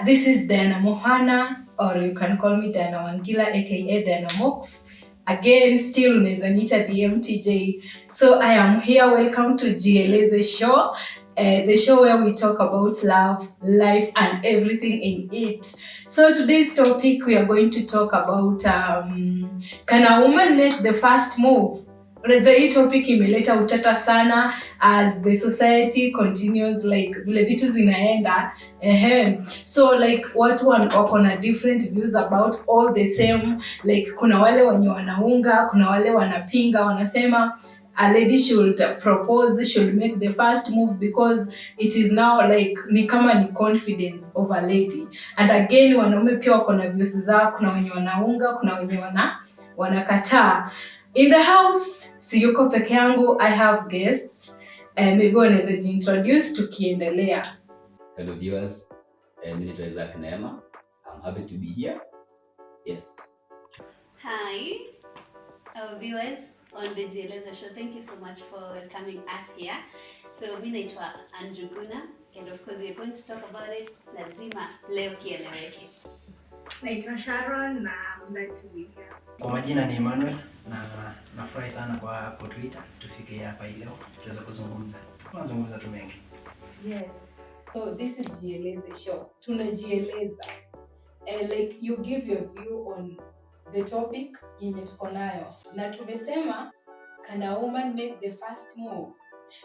This is Diana Mohana, or you can call me Diana Wangila, aka Diana Mox. Again, still unaweza niita DMTJ. So I am here. Welcome to Jieleze Show, the show where we talk about love, life, and everything in it. So today's topic, we are going to talk about can a woman make the first move? Unajua hii topic imeleta utata sana as the society continues, like vile vitu zinaenda. So like watu wako na different views about all the same. Like kuna wale wenye wanaunga, kuna wale wanapinga, wanasema a lady should propose, should make the first move because it is now like ni kama ni confidence of a lady. And again, wanaume pia wako na views zao, kuna wenye wanaunga, kuna wenye wanakataa. In the house, siyuko peke yangu, I have guests. Maybe wanaweza jintroduce tukiendelea. Hello viewers, mimi ni Isaac Neema. I'm happy to be here. Yes. Hi, our viewers on the Jieleze Show. Thank you so much for welcoming us here. So mimi naitwa Anjuguna, and of course we're going to talk about it. Lazima leo kieleweke. Naitwa Sharon na I'm glad to be here. Kwa majina ni Emmanuel na nafurahi sana kwa hapo Twitter tufike hapa leo tuweze kuzungumza. Tunazungumza tu mengi. Yes. So this is Jieleze Show. Tunajieleza. Like you give your view on the topic yenye tuko nayo. Na tumesema, can a woman make the first move?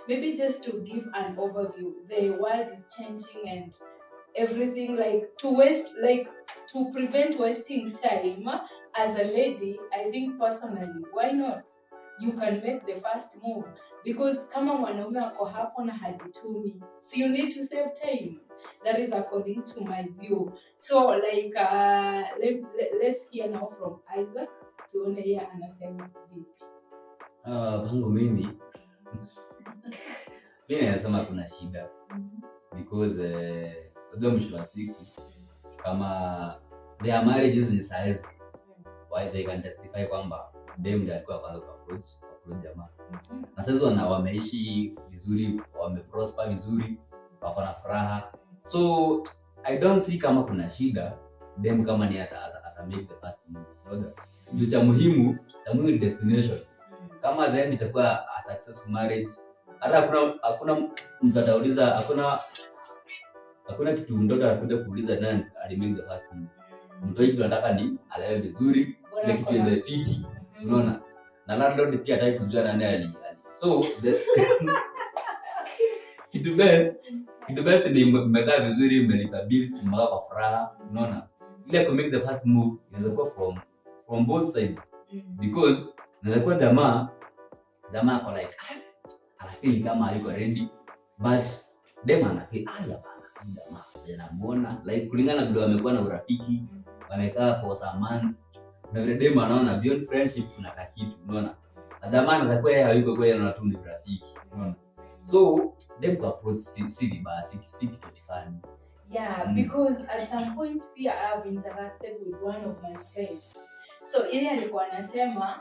Maybe just to give an overview. The world is changing and everything, like to prevent wasting time as a lady, I think personally, why not? You can make the first move because kama mwanaume ako hapo na hajitumi, so you need to save time. That is according to my view. So like let's hear now from Isaac. Tuone yeye anasema vipi. Bangu mimi nasema kuna shida because ndio mwisho wa siku kama their marriages in size, why they can testify kwamba dem ndiye alikuwa kwanza approach jamaa. Na sasa wameishi vizuri, wameprosper vizuri, wako na furaha. So I don't see kama kuna shida dem kama ni ata make the first move. Ndio cha muhimu ni destination. Kama then itakuwa a successful marriage. Hata hakuna mtauliza, hakuna kitu mtoto anakuja kuuliza nani alimake the first move. Mtoto hivi tunataka ni alaye vizuri, ile kitu ile fiti, unaona? Na landlord pia hataki kujua nani ali. So kitu best ni mmekaa vizuri, mmelipa bills, mmekaa kwa furaha, unaona? Ile to make the first move inaweza kuwa from both sides. Because inaweza kuwa jamaa ako like anafeel kama hayuko ready, but dem anafeel hapana, jamaa anamuona like kulingana vile wamekuwa na urafiki, wamekaa for some months, na vile dem anaona beyond friendship kuna kitu, unaona? Na jamaa anaweza kuwa yeye hayuko kwa yeye anatumia urafiki, unaona? So dem kwa approach si vibaya, si kitu kifani. Yeah, because at some point pia I have interacted with one of my friends. So yeye alikuwa anasema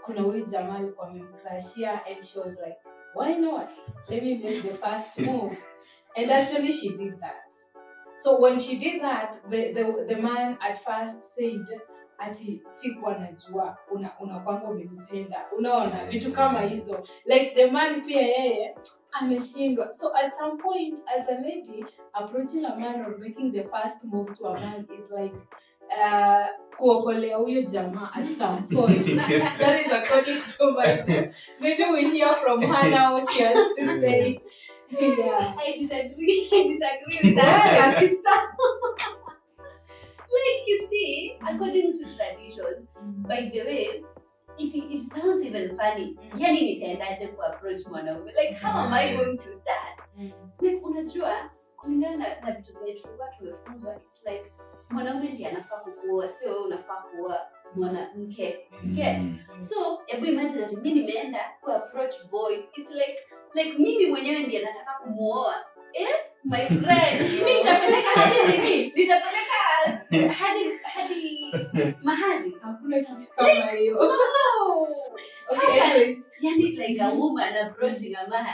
kuna huyu jamaa alikuwa amemcrashia and she was like, why not? Let me make the first move. And actually she did that. So when she did that, the man at first said ati sikuwa najua unakwanga umempenda, unaona vitu kama hizo, like the man pia yeye ameshindwa. So at some point as a lady approaching a man or making the first move to a man is like kuokolea huyo jamaa at some point. That is according to my view. Maybe we hear from her now what she has to say. Yeah. I disagree with that. Like you see, according to traditions, by the way, it sounds even funny. Yani nitaendaje ku approach mwanaume? Like how am I going to start? Like unajua kulingana na vitu zetu watu tumefunzwa, it's like mwanaume ndiye anafaa kuoa, sio wewe unafaa kuoa mwanamke. Get? So hebu imagine that mimi nimeenda ku approach boy, it's like mimi mwenyewe ndiye nataka kumuoa. My friend, nitapeleka hadi mahali. Hakuna kitu kama hiyo. Okay, anyways, yani like a woman approaching a man.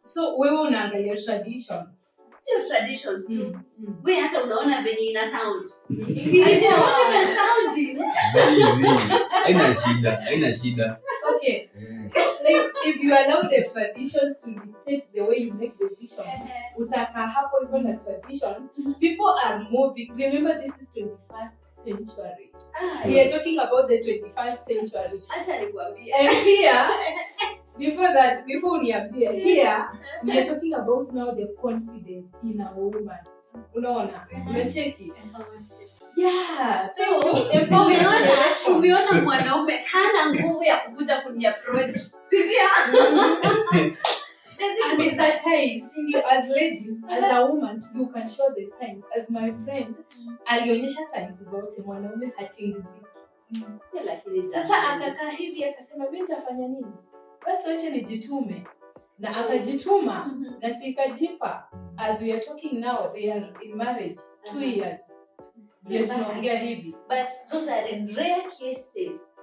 So wewe unaangalia traditions. sio traditions tu. Mm. We hata unaona venye ina sound. It It's not even sounding. Haina shida. Okay. So, like, if you allow the traditions to dictate the way you make decisions, utaka hapo hivyo na traditions, people are moving. Remember, this is 21st century. We are talking about the 21st century. Acha nikuambie. And here, before uniambie, here, we are talking about now the confidence in a woman. Unaona? Unacheki? Yeah. So, Empowerment. umeona mwanaume hana nguvu ya kukuja kuni-approach. Sijia. And in that time, see, as ladies, as a woman, you can show the signs. As my friend, alionyesha signs zote, mwanaume hatingiziki. Lakini Sasa akakaa hivi akasema mimi nitafanya nini? Basi acha nijitume. Na akajituma na sikajipa. As we are talking now, they are in marriage 2 years. Ndio tunaongea hivi. But those are in rare cases.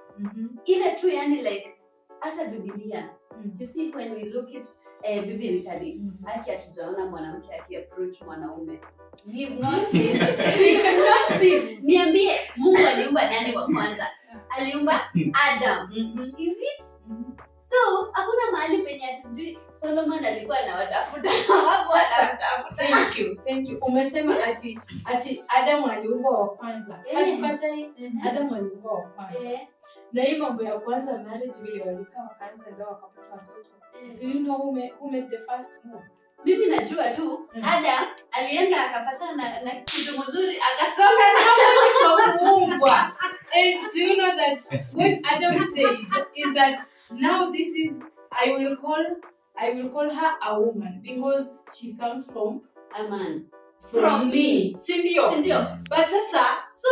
Ile tu yani like hata Biblia. You see when we look at biblically, haki hatujaona mwanamke aki-approach mwanaume. We've not seen. Niambie, Mungu aliumba nani wa kwanza? Aliumba Adam. Is it? So, hakuna mahali penye ati sijui Solomon alikuwa anawatafuta. Thank you. Umesema ati Adam aliumba wa kwanza. Hatukatai Adam aliumba wa kwanza. Na hii mambo ya kwanza marriage vile walikaa wakaanza ndio wakapata watoto. Do you know who made the first move? Mimi najua tu Adam alienda akapatana na kitu mzuri akasonga na hapo kwa kuumbwa. And do you know that what Adam said is that now this is I will call her a woman because she comes from a man. From me. Sindio. But sasa, so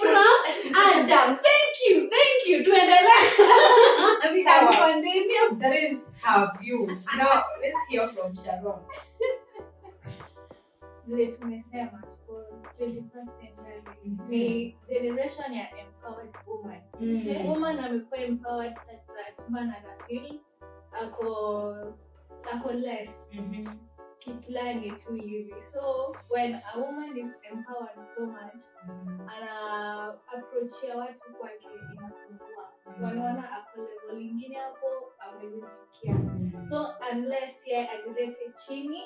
from Adam. Thank you. Tuendelee. That is her view. Now let's hear from Sharon. Vile tumesema tuko 21st century ni generation ya empowered woman. Woman amekuwa empowered such that man ana feel ako less. Kiplani tu hivi. So when a woman is empowered so much, ana approach ya watu kwake inapungua. Wanaona ako level ingine hapo hawezi kufikia. So unless yeye ajirete chini,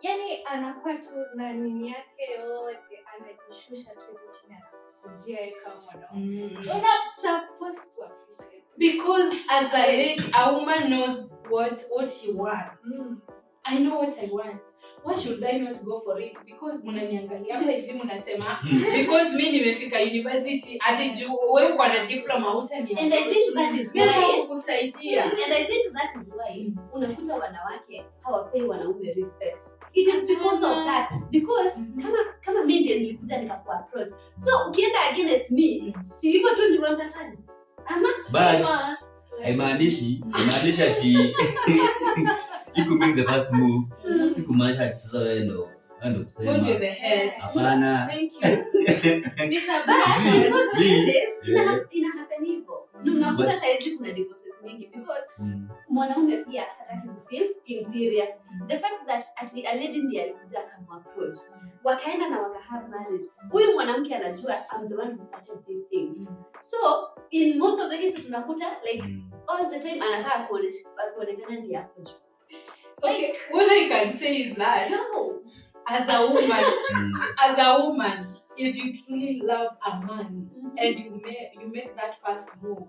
yani anakuwa tu na nini yake yote anajishusha tu chini anakujia kama mwanaume. You're not supposed to appreciate. Because as a lady, a woman knows what she wants. I know what I want. Why should I not go for it? Because mnaniangalia hapa hivi mnasema because mimi nimefika university ati juu wewe uko na diploma utani. And I think that is why kusaidia. And I think that is why unakuta wanawake hawapei wanaume respect. It is because of that. Because kama mimi ndiye nilikuja nikaku-approach. So ukienda against me, si hivyo tu ndivyo nitafanya. But haimaanishi ati you could make the first move. Sikumaanisha ati sasa wewe ndo kusema. Go to the head. Hapana. Thank you. Ni sababu because cases ina happen hivyo. Unakuta saizi kuna divorces mingi because mwanaume pia hataki kufeel inferior. The fact that a lady ndiye alikuja kama-approach. Wakaenda na waka-have marriage. Huyu mwanamke anajua I'm the one who started this thing. So in most of the cases unakuta like all the time anataka kuonekana ndiye hapo. Okay, what I can say is that as a woman, if you truly love a man and you make that first move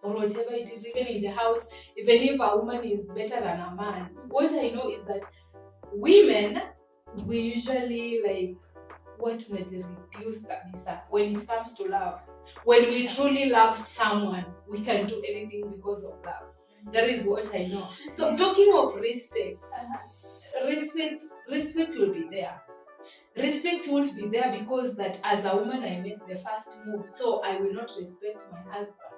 or whatever it is, even in the house, even if a woman is better than a man, what I know is that women, we usually like want to reduce kabisa when it comes to love. When we truly love someone, we can do anything because of love. That is what I know. So talking of respect, respect will be there. Respect won't be there because that as a woman I made the first move, so I will not respect my husband.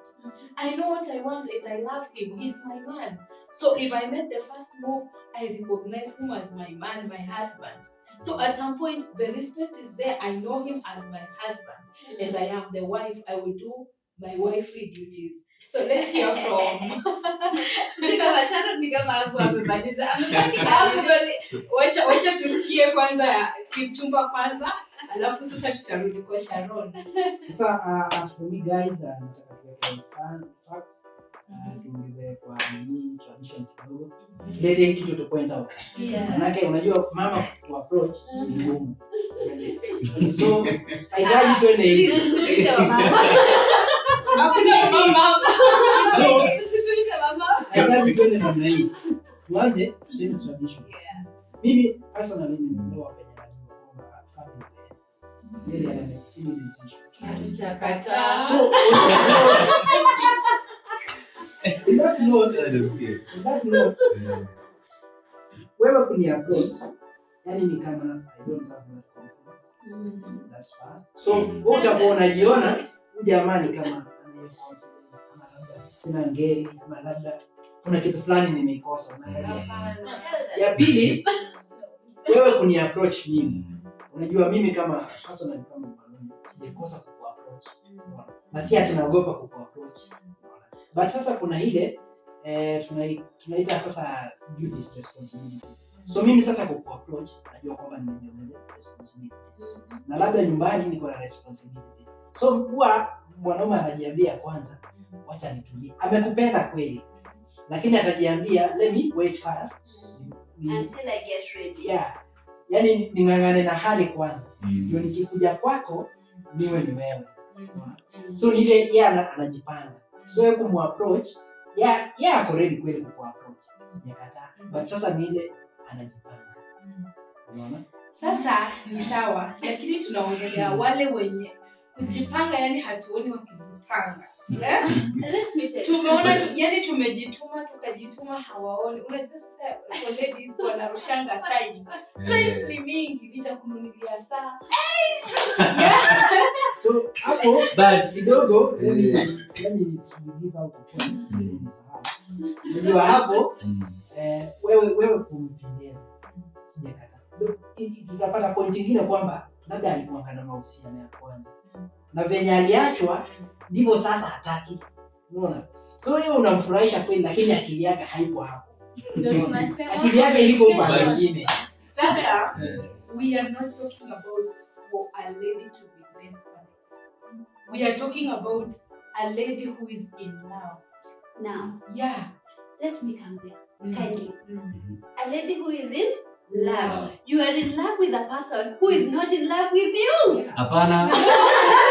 I know what I want and I love him. He's my man. So if I made the first move, I recognize him as my man, my husband. So at some point, the respect is there. I know him as my husband and I am the wife. I will do my wifely duties. So let's hear from Sijui kama Sharon ni kama hapo amemaliza. Amebaki na wacha tusikie kwanza kichumba kwanza, alafu sasa tutarudi kwa Sharon. Sasa as for me guys, nataka tuweke facts, tuongeze kwa nini tradition kidogo. Tulete kitu to point out. Manake unajua mama ku approach ni ngumu. So haitaji twende hivi. Usituite mama. Hakuna mama hapa. So Usituite mama. haitaji twende namna hii. Tuanze tuseme tradition. Mimi personally nimeelewa penye najua kwamba family yeye ana decision. Hatuchakataa. So in that note, wewe kuni approach, yani ni kama I don't have that confidence. That's fast. So wewe utakuwa unajiona huyu jamaa ni kama ana confidence, kama labda sina ngeli, kama labda kuna kitu fulani nimeikosa, unaangalia. Ya pili, wewe kuni approach mimi. Unajua mimi kama personally kama mwanaume sijakosa kuapproach. Na si ati naogopa kuapproach. But sasa kuna ile tunaita sasa duties, responsibilities. So mimi sasa kuapproach najua kwamba nimejiongezea responsibilities. Na labda nyumbani niko na responsibilities. So huwa mwanaume anajiambia kwanza wacha nitulie. Amekupenda kweli. Lakini atajiambia let me wait first. Until I get ready. Yeah. Yaani ningangane na hali kwanza. Ndio nikikuja kwako niwe ni wewe. So ile yeye anajipanga. So yeye kumapproach, yeye ako ready kweli kuapproach. Sijakataa. But sasa ni ile anajipanga. Unaona? Sasa ni sawa, lakini tunaongelea wale wenye kujipanga, yani hatuoni wakijipanga. Let me say. Tumeona yani tumejituma tukajituma hawaoni. Unajua sasa for ladies wanarushanga signs. Signs ni mingi, vitakununulia saa. So hapo But kidogo yani give out the point. Ndio hapo wewe kumpendeza. Sijakataa. Tutapata point nyingine kwamba labda alikuwa na mahusiano ya kwanza. Na venye aliachwa ndivyo sasa hataki. Unaona? So wewe unamfurahisha kweli lakini akili yake haipo hapo. Ndio tunasema Akili yake iko kwa nyingine. Sasa we are not talking about for a lady to be desperate. We are talking about a lady who is in love. Now, Yeah. let me come there. Kindly. A lady who is in love. You are in love with a person who is not in love with you. hapana.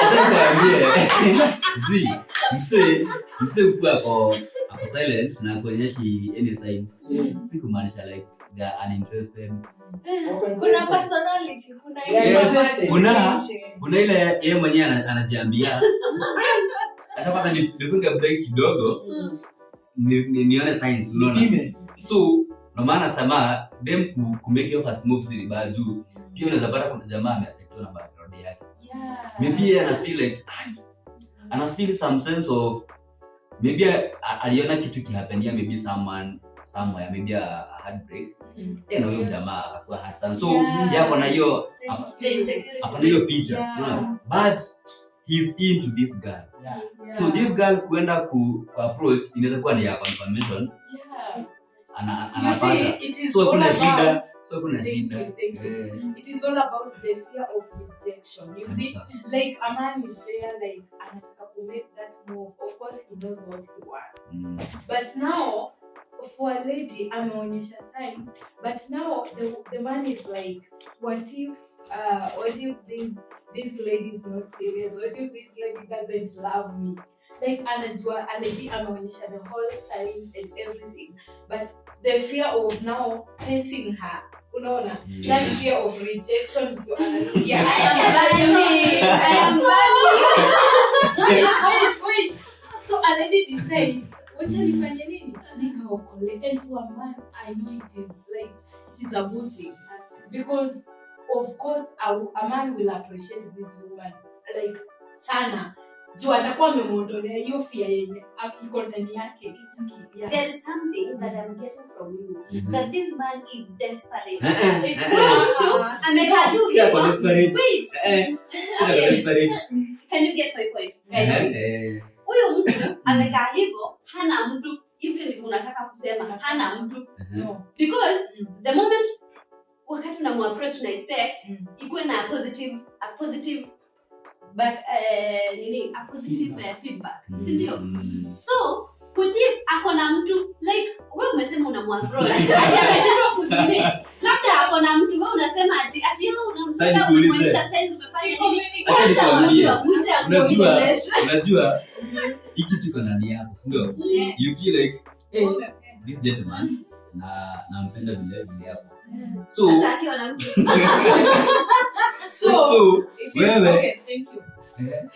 Acha nikwambie. Mse ukiwa ako silent na kuonyeshi any sign. Si kumaanisha like they are uninterested. kuna personality, kuna Kuna ile yeye mwenyewe anajiambia. Acha kwanza nifunge break kidogo. Nione signs, unaona? So no maana sama them ku make your first move si bad juu. Pia unaweza pata kuna jamaa ameaffectwa na background yake. Yeah. Maybe ana feel like feel some sense of maybe aliona kitu kihapenia, maybe someone somewhere, maybe a heartbreak. Na huyo jamaa akakuwa hard sana. So yako na hiyo hapo hiyo picha, unaona? But he's into this girl. So this girl kuenda ku approach inaweza kuwa ni ya confirmation. You see, it is So all kuna about shida. It is all about the fear of rejection. You see, like a man is there, like anataka to make that move. Of course, he knows what he wants. But now, for a lady, ameonyesha signs. But now the man is like, what if this lady is not serious? What if this lady doesn't love me? Like anajua a lady ameonyesha the whole signs and everything, but the fear of now facing her, unaona, that fear of rejection, you anasikia wait. So a lady decides, wacha nifanye nini? Nikaokole. And for a man, I know it is a good thing, because of course a man will appreciate this woman like sana. Juu atakuwa amemuondolea hiyo fear yenye iko ndani yake. There is something that I'm getting from you, that this man is desperate. Wait. Can you get my point? huyu mtu amekaa hivyo, hana mtu, even unataka kusema hana mtu. No. Because the moment wakati unamuapproach na expect ikuwe na a positive back, feedback, si ndio? So Kuchief ako na mtu like wewe umesema unamuapproach ati ameshindwa kudili, labda ako na mtu wewe unasema ati wewe unamsaidia kumwonyesha signs umefanya nini. Acha nikwambie, unajua hiki tuko ndani yako, si ndio? You feel like this gentleman nampenda vile yako. So hata akiwa na mtu so it is wewe, okay, thank you.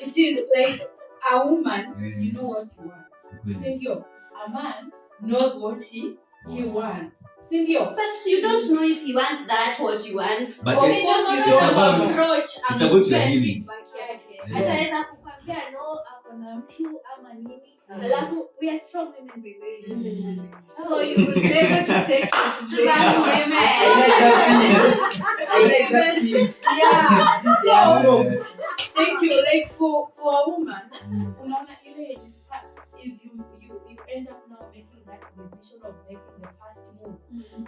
It is like a woman, you know what you want. Sindio? A man knows what he wants. Sindio? but you don't know if he wants that what you want. But Of it's course you about- don't approach it's about your healing. feedback yake. Ataweza kukwambia no ako na mtu ama nini. Alafu we are strong women by the way. So you will be able to take it. Strong women. I like that spirit. Yeah. So Yeah. thank you. Like for a woman, unaona ile sasa if you end up now making that decision of making the first move,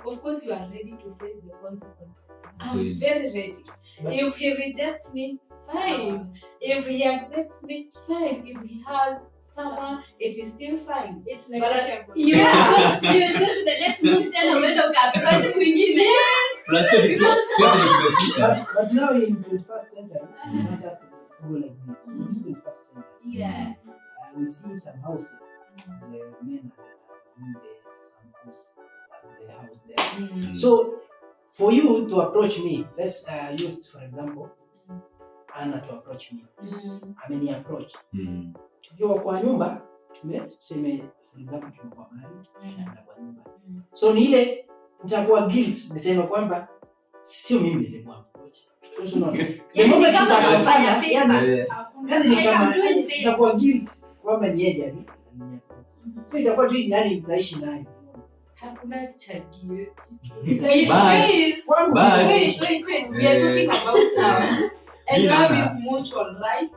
of course you are ready to face the consequences. I'm very ready. But If he rejects me, fine. If he accepts me, fine. If he has someone, it is still fine. It's negotiable. You will go to the next move tena uende uka-approach mwingine. but now in 21st century, you want us to go like this. In this 21st century, Yeah. we see some houses. The men are doing some house at the house there. So for you to approach me, let's use for example Anna to approach me. Ameni approach. Tukiwa kwa nyumba tuseme for example tumekuwa mahali tunaenda kwa nyumba. So ni ile nitakuwa guilt niseme kwamba sio mimi nilimwa approach. So no. Yaani ni kama unafanya favor. Yani ni kama I'm doing favor. itakuwa guilt kwamba ni yeye ali. So itakuwa tu yani nitaishi naye. Hakuna cha guilt. But- Kwangu Wait. We are talking about love. And love is mutual, right?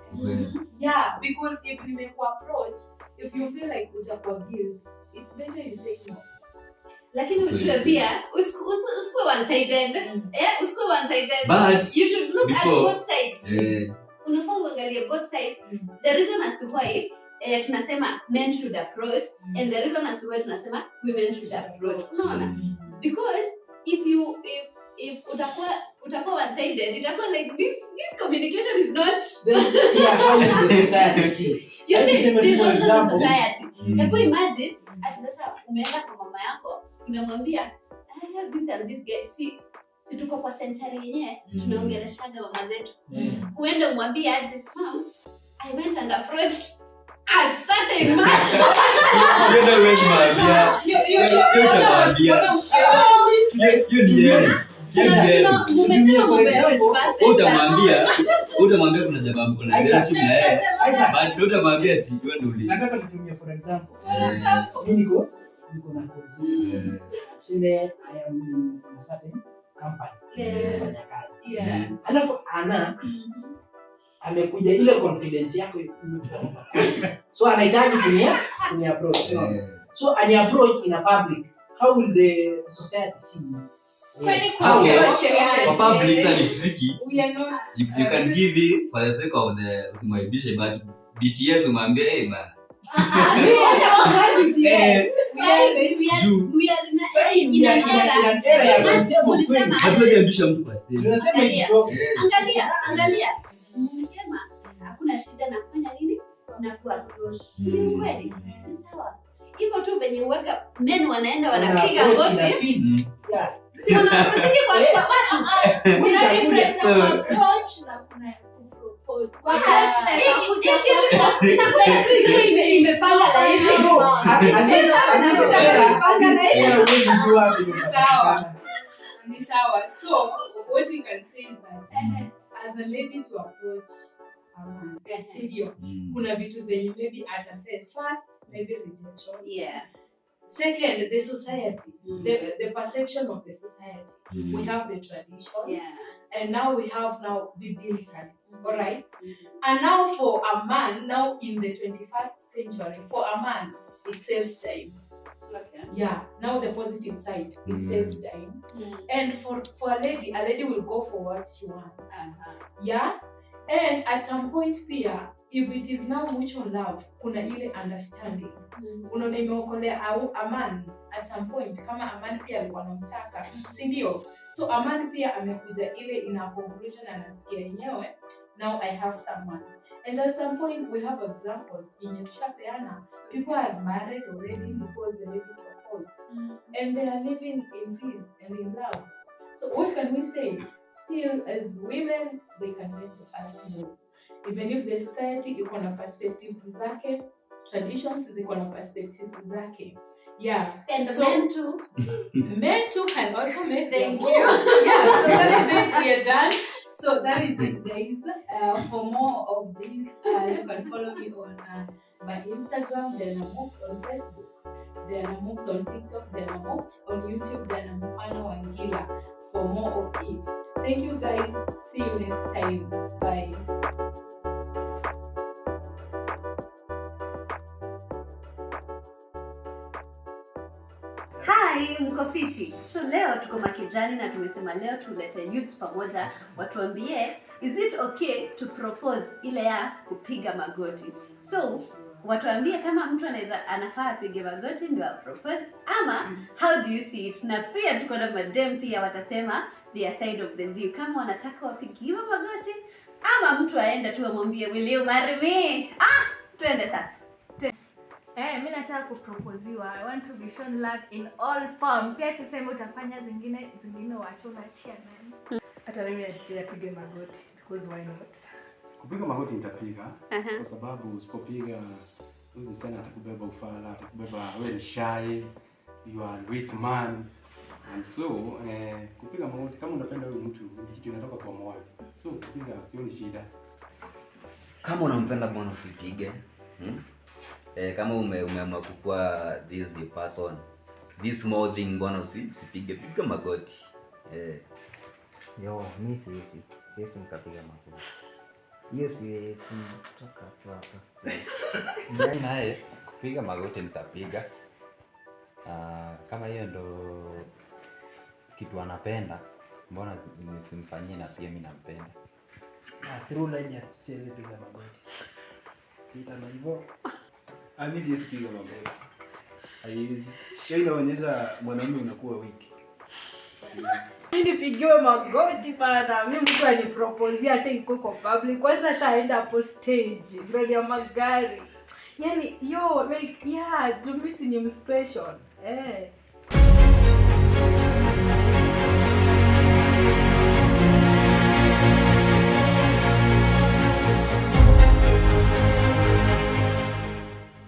Yeah, because if you make an approach, if you feel like utakuwa guilt, it's better you say no. Lakini ujue pia usikuwe one-sided. Usikuwe one-sided. But You should look before- at both sides. Unafaa uangalie both sides. The reason as to why tunasema men should approach and the reason as to why tunasema women should approach. Unaona? Because if utakuwa one-sided, itakuwa like this communication is not. yeah, how is the society see? You Like see, tuseme there's for also the example, society. Hebu imagine ati sasa umeenda kwa mama yako unamwambia this and this guy si tuko kwa century yenyewe tunaongeleshaga mama zetu. Uende umwambie aje, "Mom, I went and approached a certain man." Mumesema mambo ya 21st century. utamwambia kuna jamaa kuna relationship na yeye, Isaac, but utamwambia ati wewe ndio uli. nataka tutumie for example. Mimi niko na coach. Tuseme I am in a certain company. Nafanya kazi. Yeah. Alafu ana amekuja ile confidence yako imekuwa. So anahitaji kunia approach. So ani approach in a public. How will the society see you? Kwani How? For public ni tricky. We are not. You can give it for the sake of the usimwaibishe, but BTS umwambie eh bana. Hatujaibisha mtu kwa stage. Tunasema itoke. Angalia. Mumesema hakuna shida na kufanya nini? Na kuapproach. Si ni kweli? Ni sawa. Iko tu venye uweka men wanaenda wanapiga goti. Yeah. Si wanaprotiki kwa watu. Kuna difference So- na approach na kuna kupropose. Kwa hashtag Inakuwa tu ikiwa imepanga laini. Ni sawa. So what you can say is that as a lady to approach a man, sivyo, kuna vitu zenye maybe ata face first, maybe rejection. Yeah. Second, the society, the perception of the society. We have the traditions, Yeah. and now we have biblical. All right, And now for a man, now in the 21st century, for a man, it saves time. Okay. Yeah, now the positive side, it saves time. And for a lady will go for what she wants. Yeah, and at some point pia, if it is now mutual love, kuna ile understanding. Unaona imeokolea a man at some point, kama a man pia alikuwa anamtaka, si ndio? So a man pia amekuja ile ina conclusion anasikia yenyewe, now I have someone. And at some point we have examples in tushapeana. People are married already because the lady proposed. And they are living in peace and in love. So what can we say? Still, as women, they can make the first move. Even if the society iko na perspectives zake, traditions ziko na perspectives zake. Yeah. And so, men too. Men too can also make Thank their you. move. Yeah, so that is it. We are done. So that is it, guys. For more of this, you can follow me on my Instagram, Diana Mooks, on Facebook, Diana Mooks on TikTok, Diana Mooks on YouTube, Diana Mohana Wangila, for more of it. Thank you, guys. See you next time. Bye. Hi, mko fiti? So leo tuko Makijani na tumesema leo tulete youths pamoja watuambie is it okay to propose ile ya kupiga magoti. So watuambie kama mtu anafaa apige magoti ndio propose ama how do you see it? Na pia tuko na madem pia watasema their side of the view kama wanataka wapigiwe magoti ama mtu aenda tu amwambie will you marry me? Twende sasa. Mimi nataka kuproposiwa. I want to be shown love in all forms. Si tuseme utafanya zingine watu unachia nani. Hata mimi napige magoti because why not? Kupiga magoti nitapiga kwa sababu usipopiga huyu msichana atakubeba ufala, atakubeba wewe ni shy, you are weak man. And so kupiga magoti kama unapenda huyu mtu ni kitu inatoka kwa moyo. So kupiga sio ni shida. Kama unampenda bwana usipige. Kama umeamua kukua this your person, this small thing bwana usipige, piga magoti. Mimi siwezi nikapiga magoti. Hiyo siwezi toka tu hapa. Mimi naye kupiga magoti nitapiga. Kama hiyo ndo kitu anapenda, mbona nisimfanyie na pia mimi nampenda. True line, siwezi piga magoti. Kitana hivyo. Mimi siwezi piga magoti. Haiwezi. Hiyo inaonyesha mwanamume unakuwa weak. Mimi nipigiwe magoti bana. Mimi mtu anipropose hata iko kwa public. Kwanza ataenda hapo stage mbele ya magari. Yaani like jumisi ni special.